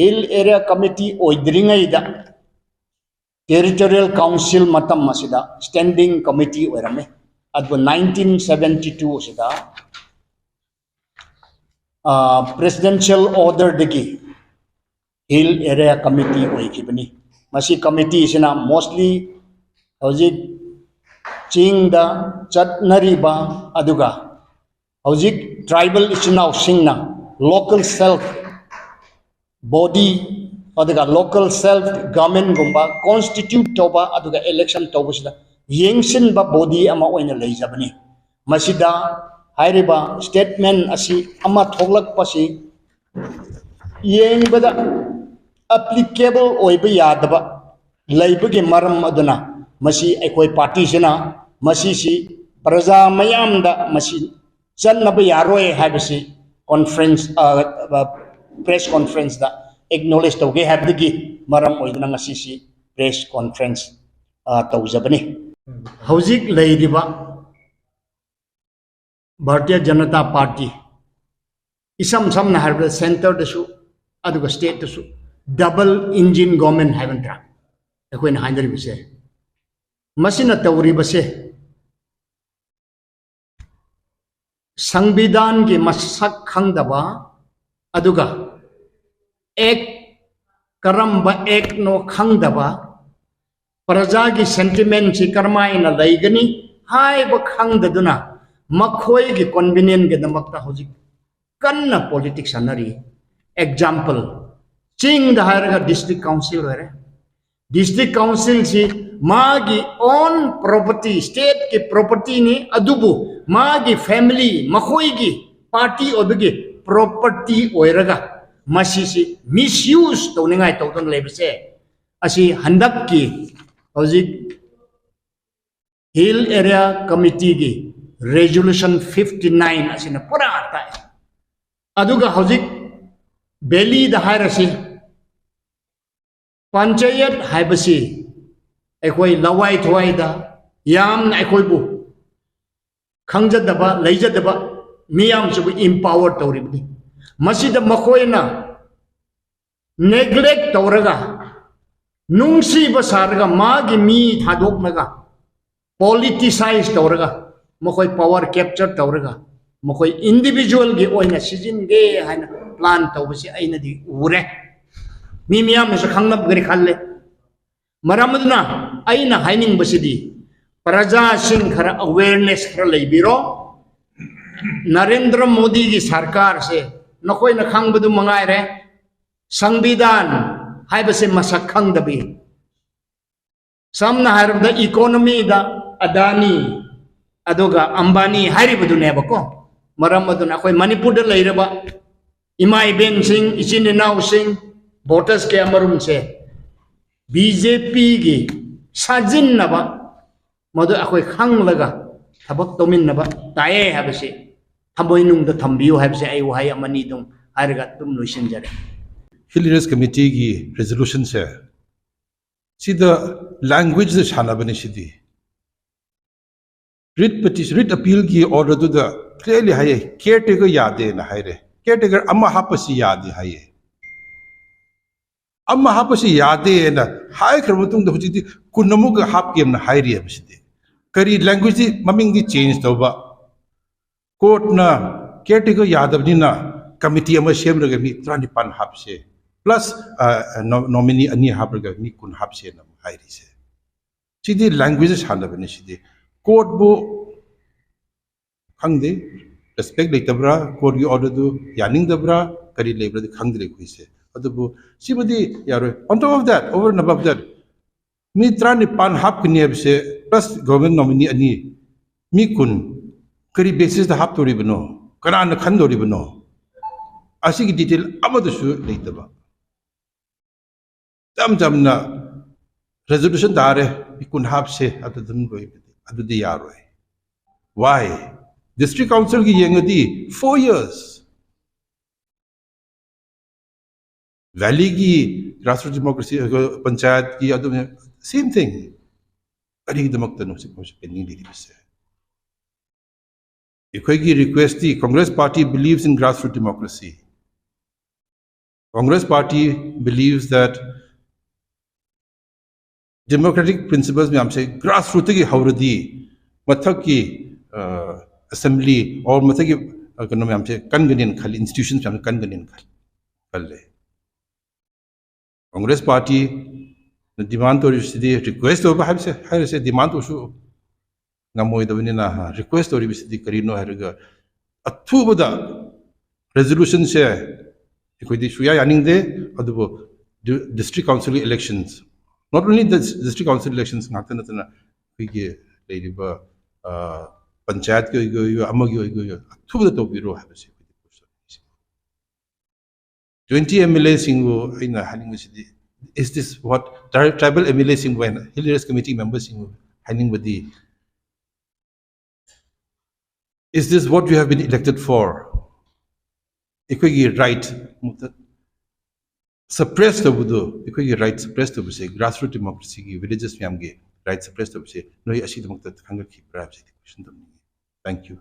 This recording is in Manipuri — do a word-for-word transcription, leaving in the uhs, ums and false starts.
Hill Area Committee ꯑꯣꯏꯗ꯭ꯔꯤꯉꯩꯗ Territorial Council ꯃꯇꯝ ꯑꯁꯤꯗ Standing Committee ꯑꯣꯏꯔꯝꯃꯤ꯫ ꯑꯗꯨꯕꯨ nineteen seventy two ꯑꯁꯤꯗ Presidential Order ꯗꯒꯤ Hill Area Committee ꯑꯣꯏꯈꯤꯕꯅꯤ꯫ ꯃꯁꯤ committee ꯁꯤꯅ mostly ꯍꯧꯖꯤꯛ ꯆꯤꯡꯗ ꯆꯠꯅꯔꯤꯕ ꯑꯗꯨꯒ ꯍꯧꯖꯤꯛ tribal ꯏꯆꯤꯟ ꯏꯅꯥꯎꯁꯤꯡꯅ local self body ꯑꯗꯨꯒ local self government ꯒꯨꯝꯕ constitute ꯇꯧꯕ ꯑꯗꯨꯒ election ꯇꯧꯕꯁꯤꯗ ꯌꯦꯡꯁꯤꯟꯕ body ꯑꯃ ꯑꯣꯏꯅ ꯂꯩꯖꯕꯅꯤ꯫ ꯃꯁꯤꯗ ꯍꯥꯏꯔꯤꯕ statement ꯑꯁꯤ ꯑꯃ ꯊꯣꯛꯂꯛꯄꯁꯤ ꯌꯦꯡꯕꯗ applicable ꯑꯣꯏꯕ ꯌꯥꯗꯕ ꯂꯩꯕꯒꯤ ꯃꯔꯝ ꯑꯗꯨꯅ ꯃꯁꯤ ꯑꯩꯈꯣꯏ party ꯁꯤꯅ ꯃꯁꯤꯁꯤ ꯄ꯭ꯔꯖꯥ ꯃꯌꯥꯝꯗ ꯃꯁꯤ ꯆꯠꯅꯕ ꯌꯥꯔꯣꯏ ꯍꯥꯏꯕꯁꯤ conference, press conference ꯗ acknowledge ꯇꯧꯒꯦ ꯍꯥꯏꯕꯗꯒꯤ ꯃꯔꯝ ꯑꯣꯏꯗꯨꯅ ꯉꯁꯤꯁꯤ press conference ꯇꯧꯖꯕꯅꯤ꯫ ꯍꯧꯖꯤꯛ ꯂꯩꯔꯤꯕ Bharatiya Janata Party, ꯏꯁꯝ ꯁꯝꯅ ꯍꯥꯏꯔꯕꯗ centre ꯗꯁꯨ ꯑꯗꯨꯒ state ꯇꯁꯨ double engine government ꯍꯥꯏꯕ ꯅꯠꯇ꯭ꯔꯥ ꯑꯩꯈꯣꯏꯅ ꯍꯥꯏꯅꯔꯤꯕꯁꯦ? ꯃꯁꯤꯅ ꯇꯧꯔꯤꯕꯁꯦ ꯁꯪꯕꯤꯙꯥꯟꯒꯤ ꯃꯁꯛ ꯈꯪꯗꯕ, ꯑꯗꯨꯒ act ꯀꯔꯝꯕ act ꯅꯣ ꯈꯪꯗꯕ, ꯄ꯭ꯔꯖꯥꯒꯤ sentiment ꯁꯤ ꯀꯔꯝꯍꯥꯏꯅ ꯂꯩꯒꯅꯤ ꯍꯥꯏꯕ ꯈꯪꯗꯗꯨꯅ ꯃꯈꯣꯏꯒꯤ convenient ꯒꯤꯗꯃꯛꯇ ꯍꯧꯖꯤꯛ ꯀꯟꯅ politics ꯁꯥꯟꯅꯔꯤ꯫ Example, ꯆꯤꯡꯗ ꯍꯥꯏꯔꯒ district council ꯑꯣꯏꯔꯦ꯫ District council ꯁꯤ ꯃꯥꯒꯤ own property, state ꯀꯤ property ꯅꯤ, ꯑꯗꯨꯕꯨ ꯃꯥꯒꯤ family, ꯃꯈꯣꯏꯒꯤ party ꯑꯣꯏꯕꯒꯤ property ꯑꯣꯏꯔꯒ ꯃꯁꯤꯁꯤ misuse ꯇꯧꯅꯤꯡꯉꯥꯏ ꯇꯧꯗꯨꯅ ꯂꯩꯕꯁꯦ, ꯑꯁꯤ ꯍꯟꯗꯛꯀꯤ ꯍꯧꯖꯤꯛ Hill Area Committee ꯒꯤ resolution fifty nine ꯑꯁꯤꯅ ꯄꯨꯔꯥ ꯇꯥꯛꯑꯦ꯫ ꯑꯗꯨꯒ ꯍꯧꯖꯤꯛ valley ꯗ ꯍꯥꯏꯔꯁꯤ, ꯄꯟꯆꯥꯌꯠ ꯍꯥꯏꯕꯁꯤ ꯑꯩꯈꯣꯏ ꯂꯋꯥꯏ ꯊꯋꯥꯏꯗ ꯌꯥꯝꯅ ꯑꯩꯈꯣꯏꯕꯨ ꯈꯪꯖꯗꯕ, ꯂꯩꯖꯗꯕ ꯃꯤꯌꯥꯝꯁꯤꯕꯨ empower ꯇꯧꯔꯤꯕꯅꯤ꯫ ꯃꯁꯤꯗ ꯃꯈꯣꯏꯅ neglect ꯇꯧꯔꯒ, ꯅꯨꯡꯁꯤꯕ ꯁꯥꯔꯒ, ꯃꯥꯒꯤ ꯃꯤ ꯊꯥꯗꯣꯛꯂꯒ, politicize ꯇꯧꯔꯒ, ꯃꯈꯣꯏ power capture ꯇꯧꯔꯒ, ꯃꯈꯣꯏ individualꯒꯤ ꯑꯣꯏꯅ ꯁꯤꯖꯤꯟꯒꯦ ꯍꯥꯏꯅ plan ꯇꯧꯕꯁꯤ ꯑꯩꯅꯗꯤ ꯎꯔꯦ꯫ ꯃꯤ ꯃꯤꯌꯥꯝꯅꯁꯨ ꯈꯪꯂꯝꯒꯅꯤ ꯈꯜꯂꯦ꯫ ꯃꯔꯝ ꯑꯗꯨꯅ ꯑꯩꯅ ꯍꯥꯏꯅꯤꯡꯕꯁꯤꯗꯤ, ꯄ꯭ꯔꯖꯥꯁꯤꯡ ꯈꯔ awareness ꯈꯔ ꯂꯩꯕꯤꯔꯣ꯫ ꯅꯔꯦꯟꯗ꯭ꯔ ꯃꯣꯗꯤꯒꯤ ꯁꯔꯀꯥꯔꯁꯦ ꯅꯈꯣꯏꯅ ꯈꯪꯕꯗꯨ ꯃꯉꯥꯏꯔꯦ, ꯁꯪꯕꯤꯙꯥꯟ ꯍꯥꯏꯕꯁꯦ ꯃꯁꯛ ꯈꯪꯗꯕꯤ, ꯁꯝꯅ ꯍꯥꯏꯔꯕꯗ economyꯗ ꯑꯗꯥꯅꯤ ꯑꯗꯨꯒ ꯑꯝꯕꯥꯅꯤ ꯍꯥꯏꯔꯤꯕꯗꯨꯅꯦꯕꯀꯣ꯫ ꯃꯔꯝ ꯑꯗꯨꯅ ꯑꯩꯈꯣꯏ ꯃꯅꯤꯄꯨꯔꯗ ꯂꯩꯔꯕ ꯏꯃꯥ ꯏꯕꯦꯟꯁꯤꯡ, ꯏꯆꯤꯟ ꯏꯅꯥꯎꯁꯤꯡ, voters ꯀꯌꯥ ꯃꯔꯨꯝꯁꯦ BJPꯒꯤ ꯁꯥꯖꯤꯟꯅꯕ, ꯃꯗꯨ ꯑꯩꯈꯣꯏ ꯈꯪꯂꯒ ꯊꯕꯛ ꯇꯧꯃꯤꯟꯅꯕ ꯇꯥꯏꯌꯦ ꯍꯥꯏꯕꯁꯤ ꯊꯃꯣꯏꯅꯨꯡꯗ ꯊꯝꯕꯤꯌꯨ ꯍꯥꯏꯕꯁꯦ ꯑꯩ ꯋꯥꯍꯩ ꯑꯃꯅꯤ ꯑꯗꯨꯝ ꯍꯥꯏꯔꯒ ꯑꯗꯨꯝ ꯂꯣꯏꯁꯤꯟꯖꯔꯦ꯫ Hill Areas Committeeꯒꯤ resolutionꯁꯦ, ꯁꯤꯗ languageꯗ ꯁꯥꯟꯅꯕꯅꯤ ꯁꯤꯗꯤ꯫ Writ petition, writ appealꯒꯤ orderꯗꯨꯗ clearly ꯍꯥꯏꯌꯦ, caretaker ꯌꯥꯗꯦꯅ ꯍꯥꯏꯔꯦ꯫ Caretaker ꯑꯃ ꯍꯥꯞꯄꯁꯤ ꯌꯥꯗꯦ ꯍꯥꯏꯌꯦ꯫ ꯑꯃ ꯍꯥꯞꯄꯁꯤ ꯌꯥꯗꯦꯅ ꯍꯥꯏꯈ꯭ꯔꯕ ꯃꯇꯨꯡꯗ ꯍꯧꯖꯤꯛꯇꯤ ꯀꯨꯟ ꯑꯃꯨꯛꯀ ꯍꯥꯞꯀꯦꯅ ꯍꯥꯏꯔꯤ ꯍꯥꯏꯕꯁꯤꯗꯤ꯫ ꯀꯔꯤ languageꯗꯤ, ꯃꯃꯤꯡꯗꯤ change ꯇꯧꯕ꯫ Courtꯅ caretaker ꯌꯥꯗꯕꯅꯤꯅ committee ꯑꯃ ꯁꯦꯝꯂꯒ ꯃꯤ ꯇꯔꯥꯅꯤꯄꯥꯟ ꯍꯥꯞꯁꯦ, plus, ꯑ, no-, nominee ꯑꯅꯤ ꯍꯥꯞꯂꯒ ꯃꯤ ꯀꯨꯟ ꯍꯥꯞꯁꯦꯅ ꯑꯃꯨꯛ ꯍꯥꯏꯔꯤꯁꯦ꯫ ꯁꯤꯗꯤ language ꯁꯥꯟꯅꯕꯅꯤ ꯁꯤꯗꯤ꯫ Courtꯕꯨ ꯈꯪꯗꯦ, respect ꯂꯩꯇꯕ꯭ꯔꯥ, courtꯀꯤ orderꯗꯨ ꯌꯥꯅꯤꯡꯗꯕ꯭ꯔꯥ, ꯀꯔꯤ ꯂꯩꯕ꯭ꯔꯥꯗꯤ ꯈꯪꯗ꯭ꯔꯦ ꯑꯩꯈꯣꯏꯁꯦ꯫ ꯑꯗꯨꯕꯨ ꯁꯤꯃꯗꯤ ꯌꯥꯔꯣꯏ꯫ On top of that, over and above that, ꯃꯤ ꯇꯔꯥꯅꯤꯄꯥꯟ ꯍꯥꯞꯀꯅꯤ ꯍꯥꯏꯕꯁꯦ, plus government nominee ꯑꯅꯤ, ꯃꯤ ꯀꯨꯟ, ꯀꯔꯤ basisꯇ ꯍꯥꯞꯇꯣꯔꯤꯕꯅꯣ? ꯀꯅꯥꯅ ꯈꯟꯗꯣꯔꯤꯕꯅꯣ? ꯑꯁꯤꯒꯤ detail ꯑꯃꯗꯁꯨ ꯂꯩꯇꯕ꯫ ꯏꯆꯝ ꯆꯝꯅ resolution ꯇꯥꯔꯦ, ꯃꯤ ꯀꯨꯟ ꯍꯥꯞꯁꯦ, ꯑꯗꯨ ꯑꯗꯨꯝ ꯂꯣꯏꯕꯗꯤ, ꯑꯗꯨꯗꯤ ꯌꯥꯔꯣꯏ꯫ Why? District Councilꯒꯤ ꯌꯦꯡꯉꯗꯤ four years꯫ Valleyꯒꯤ grassroots democracy, ꯑ, ꯄꯟꯆꯥꯌꯠꯀꯤ ꯑꯗꯨꯝ same thing꯫ ꯀꯔꯤꯒꯤꯗꯃꯛꯇꯅꯣ ꯍꯧꯖꯤꯛ ꯐꯥꯎꯁꯨ pending ꯂꯩꯔꯤꯕꯁꯦ? ꯑꯩꯈꯣꯏꯒꯤ requestꯇꯤ, Congress party believes in grassroots democracy꯫ Congress Party believes that democratic principles ꯃꯌꯥꯝꯁꯦ grassrootꯇꯒꯤ ꯍꯧꯔꯗꯤ ꯃꯊꯛꯀꯤ assembly or ꯃꯊꯛꯀꯤ ꯀꯩꯅꯣ ꯃꯌꯥꯝꯁꯦ ꯀꯟꯒꯅꯤꯅ ꯈꯜꯂꯤ, institutions ꯃꯌꯥꯝꯁꯦ ꯀꯟꯒꯅꯤꯅ ꯈꯜꯂꯤ꯫ Congress Partyꯅ demand ꯇꯧꯔꯤꯕꯁꯤꯗꯤ, request ꯇꯧꯕ ꯍꯥꯏꯕꯁꯦ, ꯍꯥꯏꯔꯤꯁꯦ demand ꯇꯧꯁꯨ ꯉꯝꯃꯣꯏꯗꯕꯅꯤꯅ, request ꯇꯧꯔꯤꯕꯁꯤꯗꯤ ꯀꯔꯤꯅꯣ ꯍꯥꯏꯔꯒ ꯑꯊꯨꯕꯗ resolutionꯁꯦ ꯑꯩꯈꯣꯏꯗꯤ ꯁꯨꯌꯥ ꯌꯥꯅꯤꯡꯗꯦ꯫ ꯑꯗꯨꯕꯨ district council elections, not only the district council elections ꯉꯥꯛꯇ ꯅꯠꯇꯅ ꯑꯩꯈꯣꯏꯒꯤ ꯂꯩꯔꯤꯕ ꯄꯟꯆꯥꯌꯠꯀꯤ ꯑꯣꯏꯒꯦ ꯑꯣꯏꯒꯦ, ꯑꯃꯒꯤ ꯑꯣꯏꯒꯦ ꯑꯣꯏꯒꯦ, ꯑꯊꯨꯕꯗ ꯇꯧꯕꯤꯔꯣ ꯍꯥꯏꯕꯁꯤ ꯑꯩꯈꯣꯏꯗꯤ twenty MLAꯁꯤꯡꯕꯨ ꯑꯩꯅ ꯍꯥꯏꯅꯤꯡꯕꯁꯤꯗꯤ, is this what tri- tribal MLAꯁꯤꯡꯕꯨ ꯍꯥꯏꯅ, Hill Areas Committee memberꯁꯤꯡꯕꯨ ꯍꯥꯏꯅꯤꯡꯕꯗꯤ, is this what you have been elected for? ꯑꯩꯈꯣꯏꯒꯤ right suppress ꯇꯧꯕꯗꯨ, ꯑꯩꯈꯣꯏꯒꯤ right suppress ꯇꯧꯕꯁꯦ, grassroot democracyꯒꯤ villages ꯃꯌꯥꯝꯒꯤ right suppress ꯇꯧꯕꯁꯦ ꯅꯣꯏ ꯑꯁꯤꯒꯤꯗꯃꯛꯇ ꯈꯟꯒꯠꯈꯤꯕ꯭ꯔꯥ ꯍꯥꯏꯕꯁꯤꯗꯤ question ꯇꯧꯅꯤꯡꯉꯤ꯫ Thank you.